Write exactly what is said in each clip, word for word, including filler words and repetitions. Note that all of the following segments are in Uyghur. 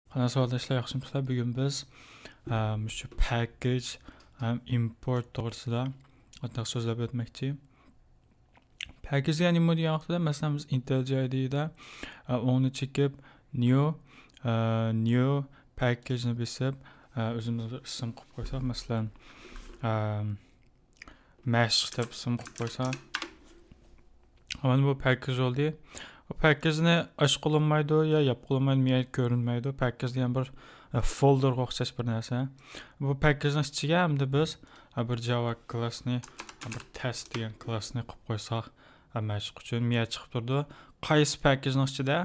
قانداق ساۋاقداشلار، ياخشىمۇسىلەر؟ بۈگۈن بىز، ئە، مۇشۇ پەكىج ھەم ئىمپورت توغرىسىدا ئازراق سۆزلەپ ئۆتمەكچى. پەكىج دېگەن نېمە دېگەن ۋاقتىدا، مەسىلەن، بىز IntelliJ IDE دە، ئە، ئوڭنى چېكىپ، new، ئە، new پەكىجنى بېسىپ، ئە، ئۆزىمىز بىر ئىسىم قىلىپ قويساق، مەسىلەن، ئە، مەشىق دەپ ئىسىم قىلىپ قويسا، مانا بۇ پەكىج بولدى. بۇ پەكىجنى ئاچقىلى بولمايدۇ يا ياپقىلى بولمايدۇ، مېيەر كۆرۈنمەيدۇ. پەكىج دېگەن بىر، ئە، فولدېرغا ئوخشاش بىر نەرسە. بۇ پەكىجنىڭ ئىچىگە ئەمدى بىز، ئە، بىر جاۋا كلاسنى، ئە، بىر تەست دېگەن كلاسنى قىلىپ قويساق، ئە، مەشىق ئۈچۈن مېيەر چىقىپ تۇرىدۇ. قايسى پەكىجنىڭ ئىچىدە؟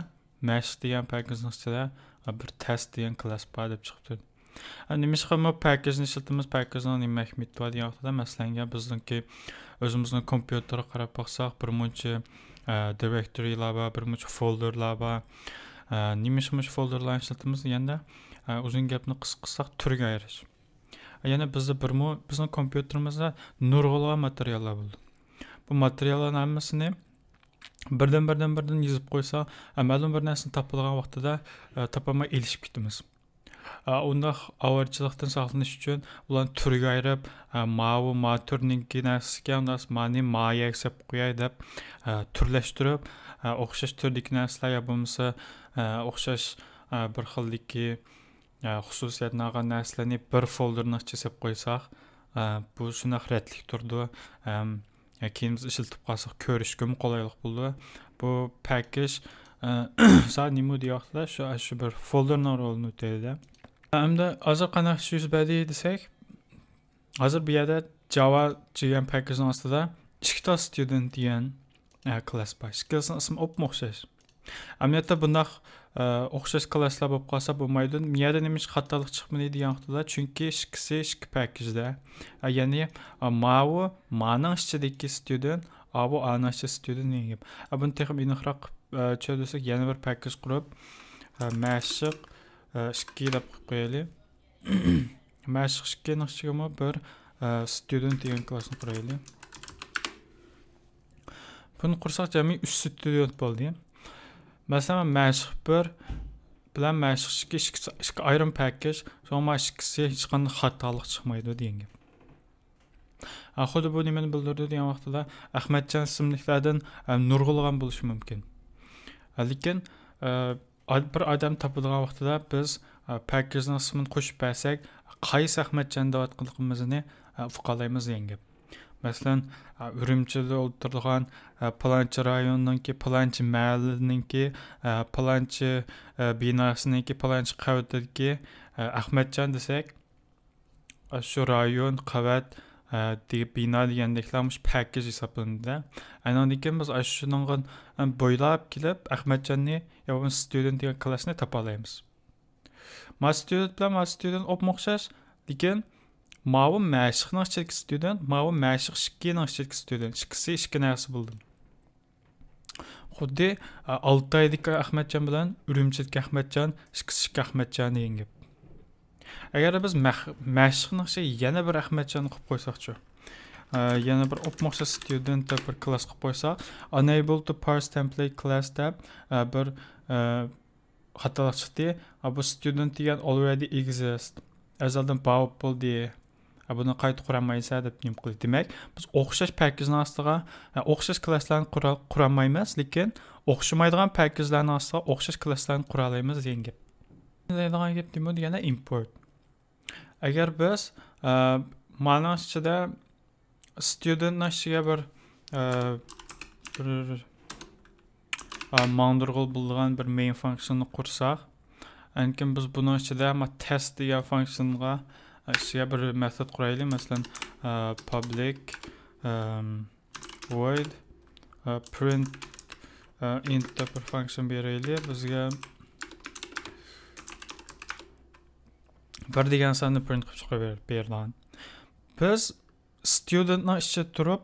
مەشىق دېگەن پەكىجنىڭ ئىچىدە، ئە، بىر تەست دېگەن كلاس بار دەپ چىقىپ تۇرىدۇ. ئە، نېمىشقا بۇ پەكىجنى ئىشلىتىمىز؟ پەكىجنىڭ نېمە ئەھمىيىتى بار دېگەن ۋاقتىدا، مەسىلەنگە، بىزنىڭكى ئۆزىمىزنىڭ كومپيۇتېرغا قاراپ باقساق، بىر مۇنچە، ئە، دىرېكتورىلار بار، بىر مۇنچە فولدېرلار بار. ئە، نېمىشقا مۇشۇ فولدېرلارنى ئىشلىتىمىز دېگەندە، ئە، ئۇزۇن گەپنى قىسقا قىلساق، تۈرگە ئايرىش. ئە، يەنە بىزدە بىرمۇ، بىزنىڭ كومپيۇتېرىمىزدا نۇرغۇنلىغان ماتېرىياللار بولىدۇ. بۇ ماتېرىياللارنىڭ ھەممىسىنى بىردىن، بىردىن، بىردىن يېزىپ قويسا، ئە، مەلۇم بىر نەرسىنى تاپىدىغان ۋاقتىدا، ئە، تاپالماي ئېلىشىپ كېتىمىز. ئە، ئۇنداق ئاۋارىچىلىقتىن ساقلىنىش ئۈچۈن ئۇلارنى تۈرگە ئايرىپ، ئە، ماۋۇ ما تۈرنىڭكى نەرسىكەن، ئۇنداق مانى ما يەرگە سېلىپ قوياي دەپ، ئە، تۈرلەشتۈرۈپ، ئە، ئوخشاش تۈردىكى نەرسىلەر يا بولمىسا، ئە، ئوخشاش، ئە، بىر خىلدىكى، ئە، خۇسۇسىيەتنى ئالغان نەرسىلەرنى بىر فولدېرنىڭ ئىچىگە سېلىپ قويساق، ئە، بۇ شۇنداق رەتلىك تۇرىدۇ. ئەم، يا كېيىن بىز ئىشلىتىپ قالساق كۆرۈشكىمۇ قولايلىق بولىدۇ. بۇ پەكىج، ئە، سا نېمە دېگەن ۋاقتىدا شۇ، شۇ بىر فولدېرنىڭ رولىنى ئۆتەيدۇ. ئەمدى ھازىر قانداق ئىش يۈز بەردى دېسەك، ھازىر بۇ يەردە جاۋا دېگەن پەكىجنىڭ ئاستىدا ئىككى تا ستۇدېنت دېگەن، ئە، كلاس بار. ئىككىلىسىنىڭ ئىسمى ئوپمۇ ئوخشاش. ئەمەلىيەتتە بۇنداق، ئە، ئوخشاش كلاسلار بولۇپ قالسا بولمايدۇ. يەنە نېمە ئۈچۈن خاتالىق چىقمىدى دېگەن ۋاقتىدا، چۈنكى ئىككىسى ئىككى پەكىجدە. ئە، يەنى، ئە، ماۋۇ مانىڭ ئىچىدىكى ستۇدېنت، ئاۋۇ ئانىڭ ئىچىدىكى ستۇدېنت دېگەن گەپ. ئە، بۇنى تېخىمۇ ئېنىقراق، ئە، چۈشەندۈرسەك، يەنە بىر پەكىج قۇرۇپ، ئە، مەشىق، ئە، ئىككى دەپ قويۇپ قويايلى. مەشىق ئىككىنىڭ ئىچىگىمۇ بىر، ئە، ستۇدېنت دېگەن كلاسنى قۇرايلى. بۇنى قۇرساق جەمئىي ئۈچ ستۇدېنت بولدى. مەسىلەن، مەشىق بىر بىلەن مەشىق ئىككى، ئىككى، ئىككى ئايرىم پەكىج، شۇڭا مانا ئىككىسى ھېچقانداق خاتالىق چىقمايدۇ دېگەن گەپ. ئە، خۇددى بۇ نېمىنى بىلدۈرىدۇ دېگەن ۋاقتىدا، ئەخمەتجان ئىسىملىكلەردىن، ئە، نۇرغۇنلىغان بولۇشى مۇمكىن. ئە، لېكىن، ئە، ئاد-، بىر ئادەم تاپىدىغان ۋاقتىدا بىز، ئە، پەكىجنىڭ ئىسمىنى قوشۇپ بەرسەك، قايسى ئەخمەتجان دەۋاتقانلىقىمىزنى، ئە، ئۇقالايمىز دېگەن گەپ. مەسىلەن، ئە، ئۈرۈمچىدە ئولتۇرىدىغان، ئە، پالانچى رايوننىڭكى، پالانچى مەھەللىنىڭكى، ئە، پالانچى، ئە، بىناسىنىڭكى، پالانچى قەۋىتىدىكى، ئە، ئەخمەتجان دېسەك، ئاشۇ رايون، قەۋەت، ئە، دېگەن بىنا دېگەندەكلەر مۇشۇ پەكىج ھېسابلىنىدۇ. ئاندىن كېيىن بىز ئاشۇنىڭغا، ئە، بويلاپ كېلىپ، ئەخمەتجاننى يا بولمىسا ستۇدېنت دېگەن كلاسنى تاپالايمىز. ما ستۇدېنت بىلەن ما ستۇدېنت ئوپمۇ ئوخشاش، لېكىن ماۋۇ مەشىقنىڭ ئىچىدىكى ستۇدېنت، ماۋۇ مەشىق ئىككىنىڭ ئىچىدىكى ستۇدېنت. ئىككىسى ئىككى نەرسە بولدى. خۇددى، ئە، ئالتايدىكى ئەخمەتجان بىلەن ئۈرۈمچىدىكى ئەخمەتجان، ئىككىسى ئىككى ئەخمەتجان دېگەن گەپ. ئەگەر بىز مەخ-، مەشىقنىڭ ئىچىگە يەنە بىر ئەخمەتجاننى قىلىپ قويساقچۇ؟ ئە، يەنە بىر ئوپمۇ ئوخشاش ستۇدېنت دەپ بىر كلاس قىلىپ قويساق، unable to parse template class دەپ، ئە، بىر، ئە، خاتالىق چىقتى. ئە، بۇ ستۇدېنت دېگەن already exist. ئەزەلدىن بار بولۇپ بولدى. ئە، بۇنى قايتا قۇرالمايسەن دەپ نېمە قىلدى. دېمەك، بىز ئوخشاش پەكىجنىڭ ئاستىغا، ئە، ئوخشاش كلاسلارنى قۇرا-، قۇرالمايمىز، لېكىن ئوخشىمايدىغان پەكىجلەرنىڭ ئاستىغا ئوخشاش كلاسلارنى قۇرالايمىز دېگەن گەپ. دەيدىغان گەپ نېمە دېگەندە، ئىمپورت. ئەگەر بىز، ئە، مانىڭ ئىچىدە ستۇدېنتنىڭ ئىچىگە بىر، ئە، بىر، ئە، ماڭدۇرغىلى بولىدىغان بىر مەين فانكسىيوننى قۇرساق، ئاندىن كېيىن بىز بۇنىڭ ئىچىدە ما تەست دېگەن فانكسىيونغا، ئە، ئىچىگە بىر مېتود قۇرايلى. مەسىلەن، ئە، public، ئەم، void، ئە، print، ئە، int دەپ بىر فانكسىيون بېرەيلى. بىزگە بىر دېگەن ساننى print قىلىپ چىقىرىپ بېرىدىغان. بىز ستۇدېنتنىڭ ئىچىدە تۇرۇپ،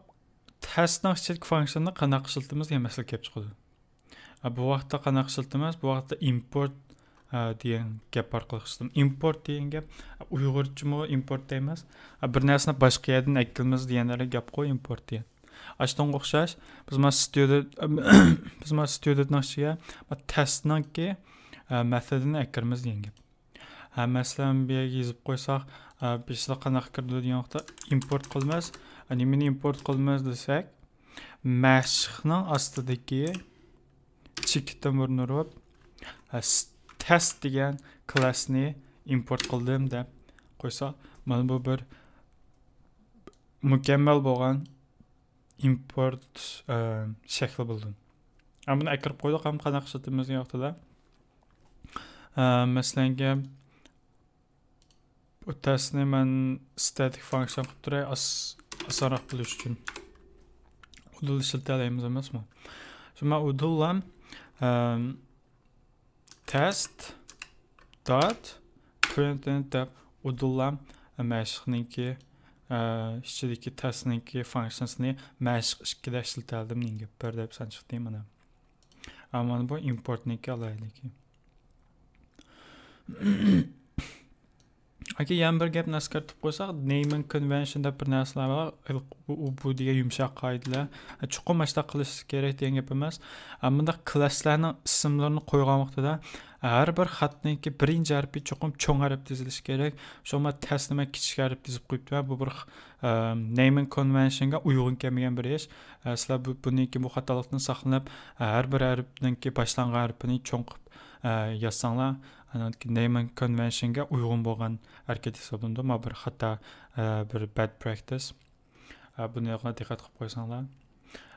تەستنىڭ ئىچىدىكى فانكسىياننى قانداق ئىشلىتىمىز دېگەن مەسىلە كېلىپ چىقىدۇ. ئە، بۇ ۋاقىتتا قانداق ئىشلىتىمىز؟ بۇ ۋاقىتتا ئىمپورت، ئە، دېگەن گەپ ئارقىلىق ئىشلىتىمىز. ئىمپورت دېگەن گەپ، ئە، ئۇيغۇرچىمۇ ئىمپورت دەيمىز. ئە، بىر نەرسىنى باشقا يەردىن ئەكىلىمىز دېگەنلەرگە گەپقۇ ئىمپورت دېگەن. ئاشۇنىڭغا ئوخشاش، بىز ما ستۇدېنت، بىز ما ستۇدېنتنىڭ ئىچىگە ما تەستنىڭكى، ئە، مېتودىنى ئەكىرىمىز دېگەن گەپ. ھە، مەسىلەن، بۇ يەرگە يېزىپ قويساق، ئە، بېشىدا قانداق كىرىدۇ دېگەن ۋاقىتتا، ئىمپورت قىلىمىز. ئە، نېمىنى ئىمپورت قىلىمىز دېسەك، مەشىقنىڭ ئاستىدىكى چېكىتتىن بۇرۇن ئۇرۇپ، ئە، س-، تەست دېگەن كلاسنى ئىمپورت قىلدىم دەپ قويسا، مانا بۇ بىر مۇكەممەل بولغان ئىمپورت، ئە، شەكلى بولىدۇ. ئەمما بۇنى ئەكىرىپ قويدۇق، ئەمما قانداق ئىشلىتىمىز دېگەن ۋاقتىدا، ئە، مەسىلەنگە، بۇ تەستنى مەن static function قىلىپ تۇراي، ئاس-، ئاسانراق بىلىش ئۈچۈن. ئۇدۇل ئىشلىتەلەيمىز ئەمەسمۇ؟ شۇ مەن ئۇدۇللام، ئەم، test dot print دەپ ئۇدۇللام مەشىقنىڭكى، ئە، ئىچىدىكى تەستنىڭكى فانكسىيەسىنى مەشىق ئىككىدە ئىشلىتەلىدىم دېگەن گەپ بار دەپ سان چىقتى مانا. ئەمما بۇ ئىمپورتنىڭكى ئالاھىدىلىكى. ئاكا، يەنە بىر گەپنى ئەسكەرتىپ قويساق، نېيمىنگ كونۋېنشن دەپ بىر نەرسىلەر بار. بۇ، بۇ دېگەن يۇمشاق قائىدىلەر. چوقۇم ئاشۇنداق قىلىش كېرەك دېگەن گەپ ئەمەس. ئە، مۇنداق كلاسلارنىڭ ئىسىملىرىنى قويغان ۋاقتىدا ھەر بىر خاتنىڭكى بىرىنچى ھەرپى چوقۇم چوڭ ھەرپتە يېزىلىشى كېرەك. شۇڭا مەن تەستنى مەن كىچىك ھەرپتە يېزىپ قويۇپتىمەن. بۇ بىر، ئە، نېيمىنگ كونۋېنشنغا ئۇيغۇن كەلمىگەن بىر ئىش. ئە، سىلەر بۇ، بۇنىڭكى بۇ خاتالىقتىن ساقلىنىپ، ئە، ھەر بىر ھەرپنىڭكى باشلانغان ھەرپىنى چوڭ قىلىپ، ئە، يازساڭلار، ئاندىن كېيىن نېيمىنگ كونۋېنشنغا ئۇيغۇن بولغان ھەرىكەت ھېسابلىنىدۇ. ما بىر خاتا، ئە، بىر bad practice. ئە، بۇنىڭغا دىققەت قىلىپ قويساڭلار.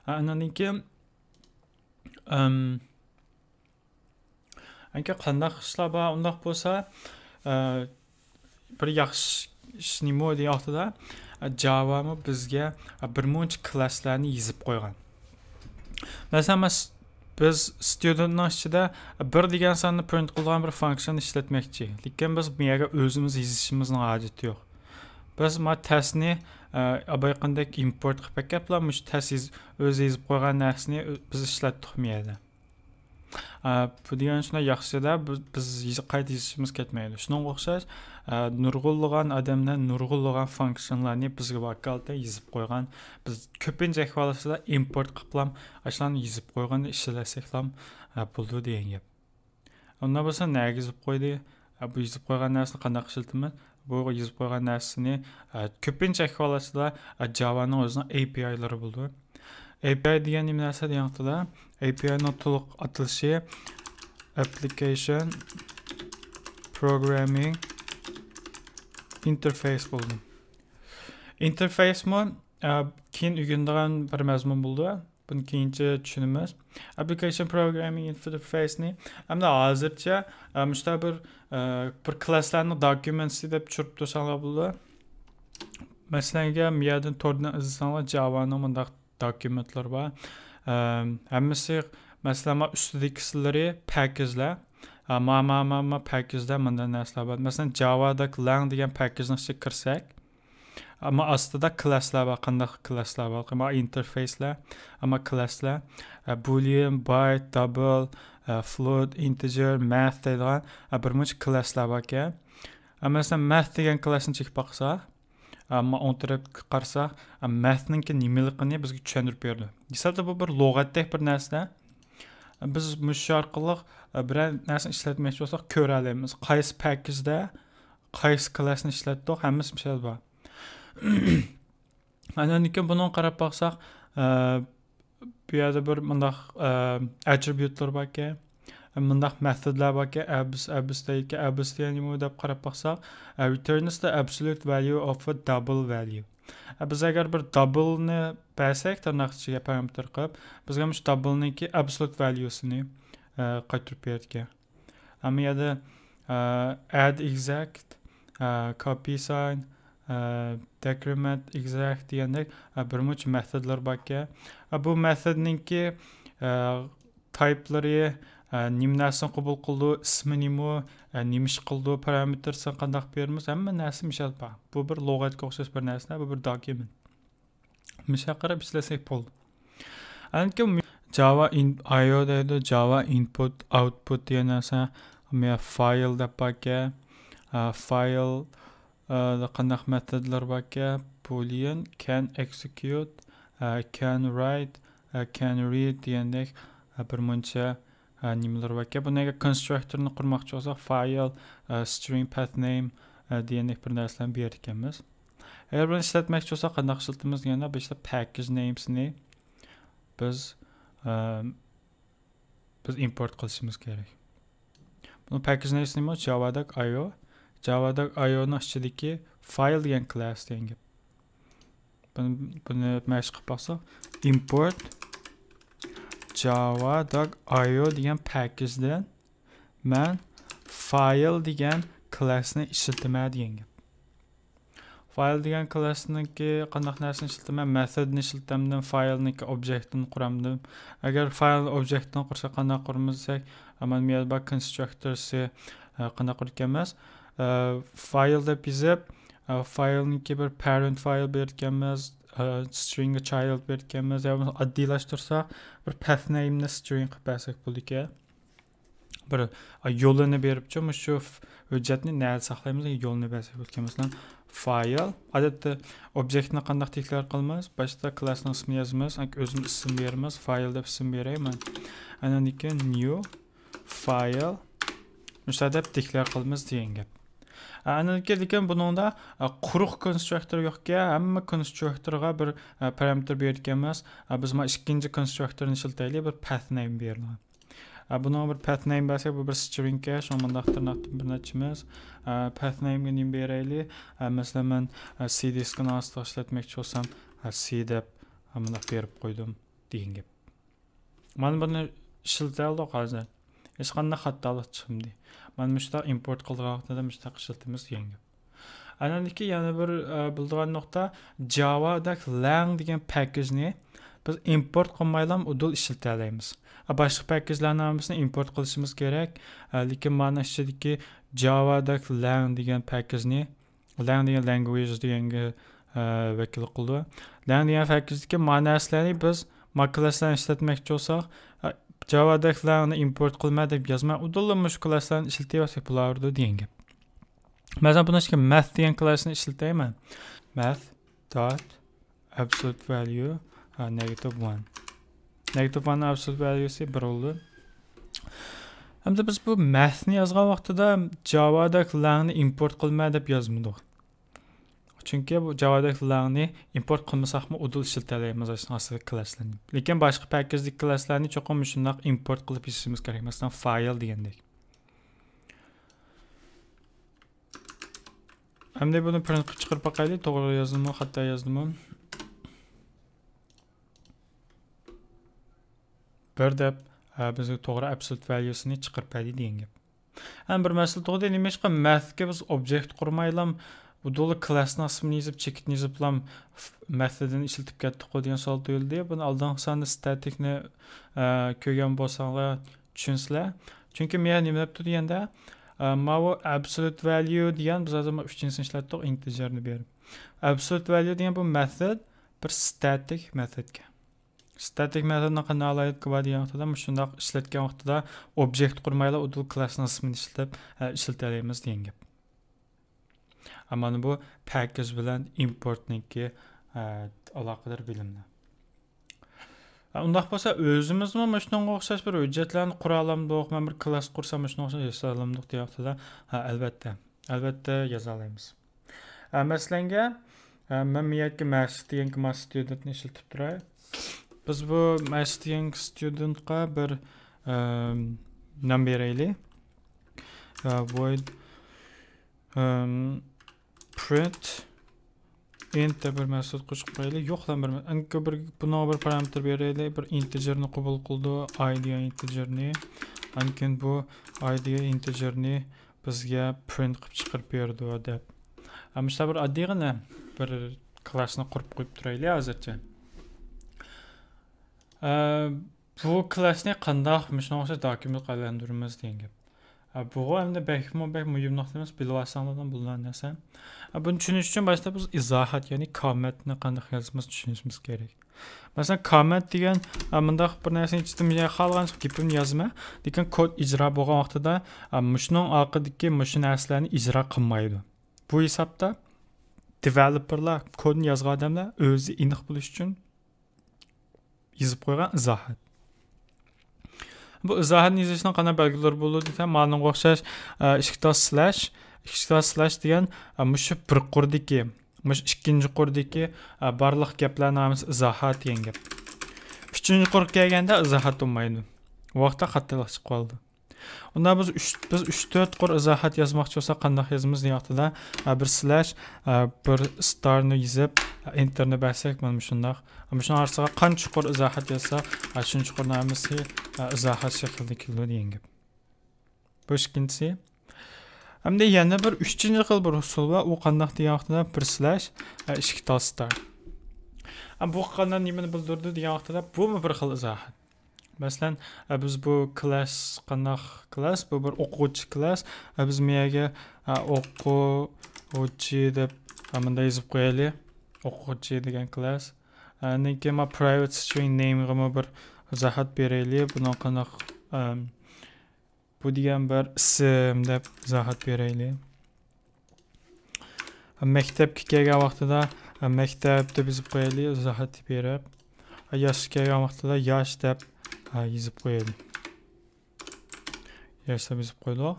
ئە، ئاندىن كېيىن، ئەم، ئەنكە قانداق ئىشلار بار؟ ئۇنداق بولسا، ئە، بىر ياخشى ئىش نېمە دېگەن ۋاقتىدا، ئە، جاۋامۇ بىزگە، ئە، بىر مۇنچە كلاسلارنى يېزىپ قويغان. مەسىلەن، مەس-، بىز ستۇدېنتنىڭ ئىچىدە بىر دېگەن ساننى پرىنت قىلىدىغان بىر فانكسىيەنى ئىشلەتمەكچى. لېكىن بىز بۇ يەرگە ئۆزىمىز يېزىشىمىزنىڭ ھاجىتى يوق. بىز ما تەستنى، ئە، بايىقىدەك ئىمپورت قىلىپ ئەكەپلا، مۇشۇ تەست يېز-، ئۆزى يېزىپ قويغان نەرسىنى ئۆ-، بىز ئىشلەتتۇق بۇ يەردە. ئە، بۇ دېگەن شۇنداق ياخشىدا، بىز، بىز يېزىپ، قايتا يېزىشىمىز كەتمەيدۇ. شۇنىڭغا ئوخشاش، ئە، نۇرغۇنلىغان ئادەملەر نۇرغۇنلىغان فانكسىيەنلارنى بىزگە ۋاكالىتەن يېزىپ قويغان. بىز كۆپىنچە ئەھۋالاتتا ئىمپورت قىلىپلام، ئاشۇلارنى يېزىپ قويغاننى ئىشلەتسەكلام، ئە، بولىدۇ دېگەن گەپ. ئۇنداق بولسا نەگە يېزىپ قويدى؟ ئە، بۇ يېزىپ قويغان نەرسىنى قانداق ئىشلىتىمىز؟ بۇ يېزىپ قويغان نەرسىنى، ئە، كۆپىنچە ئەھۋالاتتا، ئە، جاۋانىڭ ئۆزىنىڭ ئەي پىي ئايلىرى بولىدۇ. ئەي پىي ئاي دېگەن نېمە نەرسە دېگەن ۋاقتىدا، ئەي پىي ئاينىڭ تولۇق ئاتىلىشى application programming interface بولىدۇ. ئىنتېرفېيسمۇ، ئە، كېيىن ئۆگىنىدىغان بىر مەزمۇن بولىدۇ. بۇنى كېيىنچە چۈشىنىمىز. Application programming interface نى ئەمدى ھازىرچە، ئە، مۇشۇنداق بىر، ئە، بىر كلاسلارنىڭ دوكۇمېنتى دەپ چۈشۈرۈپ تۇرساڭلار بولىدۇ. مەسىلەن، ئەگەر بۇ يەردىن توردىن ئىزدىسەڭلار، جاۋانىڭ مۇنداق دوكۇمېنتلىرى بار. ئە، ھەممىسى، مەسىلەن، ما ئۈستىدىكىسىلىرى پاكىجلار. ئە، ما، ما، ما، ما پاكىجدا مۇنداق نەرسىلەر بار. مەسىلەن، جاۋا داك لەڭ دېگەن پاكىجنىڭ ئىچىگە كىرسەك، ئەمما ئاستىدا كلاسلار بار. قانداق كلاسلار بار؟ ئەمما ئىنتېرفېيسلار، ئەمما كلاسلار. ئە، بولىيەن، بايت، دابل، ئە، فلوت، ئىنتېجېر، مەث دەيدىغان، ئە، بىر مۇنچە كلاسلار باركەن. ئە، مەسىلەن، مەث دېگەن كلاسنى چېكىپ باقسا، ئەمما ئوڭ تەرەپكە قارىسا، ئە، مەثنىڭكى نېمىلىكىنى بىزگە چۈشەندۈرۈپ بېرىدۇ. ھېسابتا بۇ بىر لۇغەتتەك بىر نەرسە. بىز مۇشۇ ئارقىلىق، ئە، بىرەر نەرسىنى ئىشلەتمەكچى بولساق، كۆرەلەيمىز. قايسى پاكىجدا قايسى كلاسنى ئىشلەتتۇق، ھەممىسى مىسال بار. ئاندىن كېيىن بۇنىڭغا قاراپ باقساق، ئە، بۇ يەردە بىر مۇنداق، ئە، ئەترىبيۇتلار باركەن، مۇنداق مېتودلار باركەن، ئەبس، ئەبس دەيدىكەن، ئەبس دېگەن نېمە دەپ قاراپ باقساق، ئە، returns the absolute value of a double value. ئە، بىز ئەگەر بىر دابلنى بەرسەك، تىرناق ئىچىگە پارامېتىر قىلىپ، بىزگە مۇشۇ دابلنىڭكى ئابسولۇت ۋەليۇسىنى، ئە، قايتۇرۇپ بېرىدىكەن. ئەمما يەردە، ئە، add exact، ئە، copy sign، ئە، decrement exact دېگەندەك، ئە، بىر مۇنچە مېتودلار باركەن. ئە، بۇ مېتودنىڭكى، ئە، تايپلىرى، ئە، نېمە نەرسىنى قوبۇل قىلىدۇ، ئىسمى نېمە، ئە، نېمە ئىش قىلىدۇ، پارامېتىرسىنى قانداق بېرىمىز، ھەممە نەرسە مىسال بار. بۇ بىر لۇغەتكە ئوخشاش بىر نەرسە، بۇ بىر دوكۇمېنت. مىسال قاراپ ئىشلەتسەك بولدى. ئەنكى جاۋا ئايو دەيدۇ، جاۋا ئىنپۇت، ئاۋتپۇت دېگەن نەرسە، فايل دەپ باركەن، ئە، فايل، ئە، قانداق مېتودلار باركەن، بولىيەن، كەن ئېكسېكيۇت، ئە، كەن رايت، ئە، كەن رىد دېگەندەك، ئە، بىر مۇنچە، نېمىلىرى باركەن. بۇنى ئەگەر كونستراكتورنى قۇرماقچى بولساق، فايل، سترىڭ، پەت نەيم دېگەندەك بىر نەرسىلەرنى بېرىدىكەنمىز. ئەگەر بۇنى ئىشلەتمەكچى بولساق، قانداق ئىشلىتىمىز دېگەندە، بىرسى پاكاج نەيمسىنى بىز، ئە، بىز ئىمپورت قىلىشىمىز كېرەك. بۇنىڭ پاكاج نەيمسى نېمە؟ جاۋا داك ئاي ئو. جاۋا داك ئاي ئونىڭ ئىچىدىكى فايل دېگەن كلاس دېگەن گەپ. بۇنى، بۇنى مەشىق قىلىپ باقساق، import java dot io دېگەن پاكاجدىن مەن فايل دېگەن كلاسنى ئىشلىتىمەن دېگەن گەپ. فايل دېگەن كلاسنىڭكى قانداق نەرسىنى ئىشلىتىمەن؟ مېتودنى ئىشلىتەمدىم، فايلنىڭكى ئوبيېكتىنى قۇرامدىم. ئەگەر فايل ئوبيېكتىنى قۇرسا قانداق قۇرىمىز دېسەك، ئەمما مۇيەر بار كونستراكتورسى، ئە، قانداق قۇرىدىكەنمىز؟ ئە، فايل دەپ يېزىپ، ئە، فايلنىڭكى بىر parent فايل بېرىدىكەنمىز، ئە، string child بېرىدىكەنمىز. يا بولمىسا ئاددىيلاشتۇرسا بىر پەت نەيمنى string قىلىپ بەرسەك بولىدىكەن. بىر، ئا، يولىنى بېرىپچۇ، مۇشۇ ف-، ھۆججەتنى نەدە ساقلايمىز؟ يولىنى بەرسەك بولىدىكەن. مەسىلەن، فايل. ئادەتتە ئوبيېكتنى قانداق دېكلار قىلىمىز؟ باشتا كلاسنىڭ ئىسمىنى يازىمىز، ئۆزىمىز ئىسىم بېرىمىز، فايل دەپ ئىسىم بېرەي مەن. ئاندىن كېيىن new file مۇشۇنداق دەپ دېكلار قىلىمىز دېگەن گەپ. ئا، ئاندىن كېيىن لېكىن بۇنىڭدا، ئا، قۇرۇق كونستراكتور يوقكەن، ھەممە كونستراكتورغا بىر، ئا، پارامېتىر بېرىدىكەنمىز. ئا، بىز مانا ئىككىنچى كونستراكتورنى ئىشلىتەيلى، بىر پەت نەيم بېرىدىغان. ئا، بۇنىڭغا بىر پەت نەيم بەرسەك، بۇ بىر سترىڭكەن، شۇڭا مۇنداق تىرناقتىن بىرنى ئاچىمىز. ئا، پەت نەيمگە نېمە بېرەيلى؟ ئا، مەسىلەن، مەن، ئا، سى دىسكىنىڭ ئاستىغا ئىشلەتمەكچى بولسام، ئا، سى دەپ، ئا، مۇنداق بېرىپ قويدۇم دېگەن گەپ. مانا بۇنى ئىشلىتەلدۇق ھازىر. ھېچقانداق خاتالىق چىقمىدى. مانا مۇشۇنداق ئىمپورت قىلىدىغان ۋاقتىدا مۇشۇنداق ئىشلىتىمىز دېگەن گەپ. ئاندىن كېيىن يەنە بىر، ئە، بىلىدىغان نۇقتا، جاۋا داك لەڭ دېگەن پاكاجنى بىز ئىمپورت قىلمايلا ئۇدۇل ئىشلىتەلەيمىز. ئە، باشقا پاكاجلارنىڭ ھەممىسىنى ئىمپورت قىلىشىمىز كېرەك. ئە، لېكىن مانا ئىچىدىكى جاۋا داك لەڭ دېگەن پاكاجنى، لەڭ دېگەن language دېگەنگە، ئە، ۋەكىللىك قىلىدۇ. لەڭ دېگەن پاكاجدىكى مانا نەرسىلەرنى بىز ما كلاسلارنى ئىشلەتمەكچى بولساق، ئە، جاۋا داك لەڭنى ئىمپورت قىلما دەپ يازماي، ئۇدۇللا مۇشۇ كلاسلارنى ئىشلىتىۋەرسەك بولاۋېرىدۇ دېگەن گەپ. مەسىلەن، بۇنىڭ ئىچىگە مەث دېگەن كلاسنى ئىشلىتەي مەن. مەث dot absolute value، ھە، negative one. Negative one absolute valueسى بىر بولىدۇ. ھەمدە بىز بۇ مەثنى يازغان ۋاقتىدا جاۋا داك لەڭنى ئىمپورت قىلما دەپ يازمىدۇق. چۈنكى بۇ جاۋا داك لەڭنى ئىمپورت قىلمىساقمۇ ئۇدۇل ئىشلىتەلەيمىز ئاشۇنىڭ ئاستىدىكى كلاسلارنى. لېكىن باشقا پاكاجدىكى كلاسلارنى چوقۇم مۇشۇنداق ئىمپورت قىلىپ يېزىشىمىز كېرەك. مەسىلەن، فايل دېگەندەك. ئەمدى بۇنى پرىنت قىلىپ چىقىرىپ باقايلى. توغرا يازدىمۇ، خاتا يازدىمۇ؟ بىر دەپ، ئە، بىزگە توغرا absolute valueسىنى چىقىرىپ بەردى دېگەن گەپ. ھەم بىر مەسىلە تۇغدى، نېمىشقا مەثكە بىز ئوبيېكت قۇرمايلام، ئۇدۇللا كلاستىڭ ئىسمىنى يېزىپ، چېكىتنى يېزىپلام، مەثىدىن ئىشلىتىپ كەتتۇققۇ دېگەن سوئال تۇيۇلدى. بۇنى ئالدىنقى ساندا ستاتىكنى، ئە، كۆرگەن بولساڭلار چۈشىنىسىلەر. چۈنكى مەن نېمە دەپتۇ دېگەندە، ئە، ماۋۇ absolute value دېگەن، بىز ھازىر ئۈچىنچىسىنى ئىشلەتتۇق، ئىنتېجېرنى بېرىپ. Absolute value دېگەن بۇ مەثود بىر ستاتىك مەثودكەن. ستاتىك مەتودنىڭ قانداق ئالاھىدىلىكى بار دېگەن ۋاقتىدا، مۇشۇنداق ئىشلەتكەن ۋاقتىدا ئوبيېكت قۇرمايلا ئۇدۇل كلاسنىڭ ئىسمىنى ئىشلىتىپ، ئە، ئىشلىتەلەيمىز دېگەن گەپ. ئە، مانا بۇ پاكاج بىلەن ئىمپورتنىڭكى، ئە، ئالاقىدار بىلىملەر. ئە، ئۇنداق بولسا ئۆزىمىزمۇ مۇشۇنىڭغا ئوخشاش بىر ھۆججەتلەرنى قۇرالامدۇق، مەن بىر كلاس قۇرسام مۇشۇنىڭغا ئوخشاش ياسىيالامدۇق دېگەن ۋاقتىدا، ھە، ئەلۋەتتە. ئەلۋەتتە يازالايمىز. ئە، مەسىلەنگە، ئە، مەن مۇ يەرگە مەشىق دېگەن كىماس ستۇدېنتنى ئىشلىتىپ تۇراي. بىز بۇ مەشىق دېگەن ستۇدېنتقا بىر، ئەم، نام بېرەيلى. ئە، void، ئەم، print int دەپ بىر مەتود قوشۇپ قويايلى. يوقلا بىر مە-، ئەنكى بىر، بۇنىڭغا بىر پارامېتىر بېرەيلى. بىر ئىنتېجېرنى قوبۇل قىلىدۇ، ئاي دېگەن ئىنتېجېرنى. ئاندىن كېيىن بۇ ئاي دېگەن ئىنتېجېرنى بىزگە پرىنت قىلىپ چىقىرىپ بېرىدۇ دەپ. ئە، مۇشۇنداق بىر ئاددىيغىنە بىر كلاسنى قۇرۇپ قويۇپ تۇرايلى ھازىرچە. ئە، بۇ كلاسنى قانداق مۇشۇنىڭغا ئوخشاش دوكۇمېنتقا ئايلاندۇرىمىز دېگەن گەپ. ئە، بۇغۇ ئەمدى بەكمۇ بەك مۇھىم نۇقتا ئەمەس، بىلىۋالساڭلار بولىدىغان نەرسە. ئە، بۇنى چۈشىنىش ئۈچۈن باشتا بىز ئىزاھات، يەنى كاممېنتنى قانداق يازىمىز چۈشىنىشىمىز كېرەك. مەسىلەن، كاممېنت دېگەن، ئە، مۇنداق بىر نەرسىنى ئىچىدىن خالىغانچە گېپىمنى يازىمەن، لېكىن كود ئىجرا بولغان ۋاقتىدا، ئە، مۇشۇنىڭ ئارقىدىكى مۇشۇ نەرسىلەرنى ئىجرا قىلمايدۇ. بۇ ھېسابتا دېۋېلوپېرلار، كودنى يازغان ئادەملەر ئۆزى ئېنىق بولۇش ئۈچۈن يېزىپ قويغان ئىزاھات. بۇ ئىزاھاتنى يېزىشنىڭ قانداق بەلگىلىرى بولىدۇ دېسەم، مانىڭغا ئوخشاش، ئە، ئىككى تال سلاش، ئىككى تال سلاش دېگەن، ئە، مۇشۇ بىر قۇردىكى، مۇشۇ ئىككىنچى قۇردىكى، ئە، بارلىق گەپلەرنىڭ ھەممىسى ئىزاھات دېگەن گەپ. ئۈچىنچى قۇرغا كەلگەندە ئىزاھات بولمايدۇ. بۇ ۋاقىتتا خاتالىق چىقىپ قالىدۇ. ئۇندا بىز ئۈچ، بىز ئۈچ تۆت قۇر ئىزاھات يازماقچى بولساق قانداق يازىمىز دېگەن ۋاقتىدا، ئە، بىر سلاش، ئە، بىر ستارنى يېزىپ، ئېنتېرنى بەرسەك، مانا مۇشۇنداق. مۇشۇنىڭ ئارىسىغا قانچە قۇر ئىزاھات يازسا، ئە، شۇنچە قۇرنىڭ ھەممىسى، ئە، ئىزاھات شەكلىدە كېلىدۇ دېگەن گەپ. بۇ ئىككىنچىسى. ئەمدى يەنە بىر ئۈچىنچى خىل بىر ئۇسۇل بار. ئۇ قانداق دېگەن ۋاقتىدا بىر سلاش، ئە، ئىككى تال ستار. ئە، بۇ قانداق نېمىنى بىلدۈرىدۇ دېگەن ۋاقتىدا بۇمۇ بىر خىل ئىزاھات. مەسىلەن، ئە، بىز بۇ كلاس قانداق كلاس؟ بۇ بىر ئوقۇغۇچى كلاس. ئە، بىز مۇ يەرگە، ئە، ئوقۇغۇچى دەپ، ئە، مۇنداق يېزىپ قويايلى. ئوقۇغۇچى دېگەن كلاس. ئە، ئاندىن كېيىن ما private string name غىمۇ بىر ئىزاھات بېرەيلى. بۇنىڭ قانداق، ئەم، بۇ دېگەن بىر ئىسىم دەپ ئىزاھات بېرەيلى. مەكتەپكە كەلگەن ۋاقتىدا، مەكتەپ دەپ يېزىپ قويايلى، ئىزاھات بېرىپ. ياشقا كەلگەن ۋاقتىدا ياش دەپ يېزىپ قويايلى. ياش دەپ يېزىپ قويدۇق.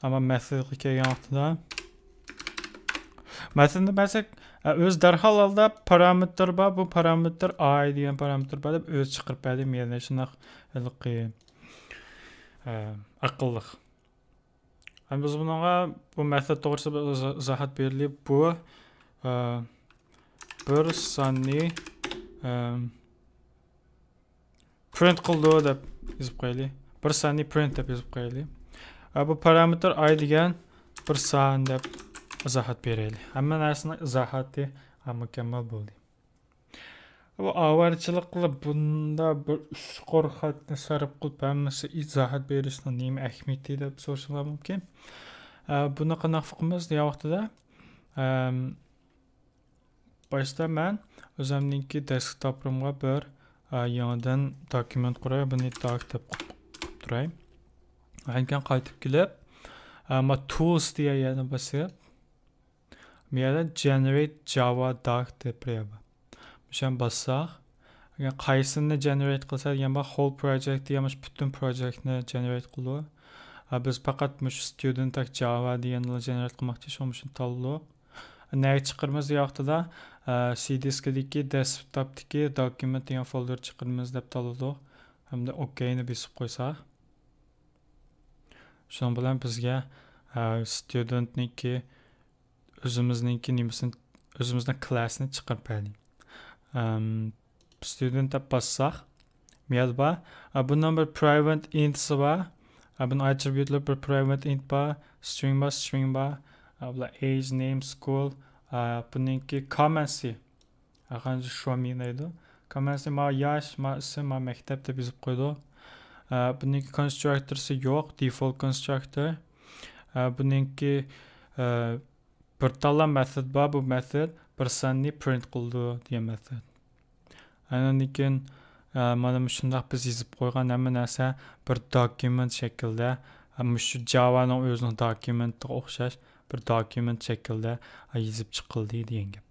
ئەمما مەسىلىگە كەلگەن ۋاقتىدا، مەسىلىنى بەرسەك، ئۆزى دەرھال ئالدى پارامېتىر بار، بۇ پارامېتىر ئاي دېگەن پارامېتىر بار دەپ ئۆزى چىقىرىپ بەردى. يەنە شۇنداق ھېلىقى، ئە، ئەقىللىق. ئەمدى بىز بۇنىڭغا بۇ مەسىلە توغرىسىدا بىر ئىزا-، ئىزاھات بېرىلى. بۇ، ئە، بىر ساننى، ئەم، پرىنت قىلىدۇ دەپ يېزىپ قويايلى. بىر ساننى پرىنت دەپ يېزىپ قويايلى. ئە، بۇ پارامېتىر ئاي دېگەن بىر سان دەپ ئىزاھات بېرەيلى. ھەممە نەرسىنىڭ ئىزاھاتى، ئە، مۇكەممەل بولدى. بۇ ئاۋارىچىلىك قىلىپ، بۇندا بىر ئۈچ قۇر خەتنى سەرپ قىلىپ، ھەممىسى ئىزاھات بېرىشنىڭ نېمە ئەھمىيىتى دەپ سورىسىڭلار مۇمكىن. ئە، بۇنى قانداق قىلىمىز دېگەن ۋاقتىدا، ئەم، باشتا مەن ئۆزۈمنىڭكى دېسكتوپۇمغا بىر، ئە، يېڭىدىن دوكۇمېنت قۇراي، بۇنى داك دەپ قىلىپ، قىلىپ تۇراي. ئاندىن كېيىن قايتىپ كېلىپ، ئە، ما تولس دېگەن يەرنى باسىپ، بۇ يەردە جېنېرەيت جاۋا داك دەپ بىر يەر بار. مۇشۇنى باسساق، ئەگەر قايسىنى جېنېرەيت قىلسا دېگەن بار، ھول پروجېكت دېگەن مۇشۇ پۈتۈن پروجېكتنى جېنېرەيت قىلىدۇ. ئە، بىز پەقەت مۇشۇ ستۇدېنت داك جاۋا دېگەننى جېنېرەيت قىلماقچى، شۇڭا مۇشۇنى تاللىدۇق. نەگە چىقىرىمىز دېگەن ۋاقتىدا، ئە، سى دىسكىدىكى دېسكتوپتىكى دوكۇمېنت دېگەن فولدېر چىقىرىمىز دەپ تاللىدۇق. ھەمدە ئوكەينى بېسىپ قويساق. شۇنىڭ بىلەن بىزگە، ئە، ستۇدېنتنىڭكى ئۆزىمىزنىڭكى نېمىسىنى، ئۆزىمىزنىڭ كلاسنى چىقىرىپ بەردى. ئەم، ستۇدېنت دەپ باسساق، مۇ يەردە بار. ئە، بۇنىڭ بىر پرايۋەت ئىنتسى بار. ئە، بۇنىڭ ئاترىبيۇتلىرى بىر پرايۋەت ئىنت بار، سترىڭ بار، سترىڭ بار. ئە، بۇلار ئېيج، نېيم، سكۇل. ئە، بۇنىڭكى كاممېنتسى. ئە، قانچە شومى دەيدۇ. كاممېنتسى ما ياش، ما ئىسىم، ما مەكتەپ دەپ يېزىپ قويدۇق. ئە، بۇنىڭكى كونستراكتورسى يوق، دېفولت كونستراكتور. ئە، بۇنىڭكى، ئە، بىر تاللا مېتود بار، بۇ مېتود بىر ساننى پرىنت قىلىدۇ دېگەن مېتود. ئاندىن كېيىن، ئە، مانا مۇشۇنداق بىز يېزىپ قويغان ھەممە نەرسە بىر دوكۇمېنت شەكلىدە، ئە، مۇشۇ جاۋانىڭ ئۆزىنىڭ دوكۇمېنتىغا ئوخشاش بىر دوكۇمېنت شەكلىدە، ئە، يېزىپ چىقىلدى دېگەن گەپ.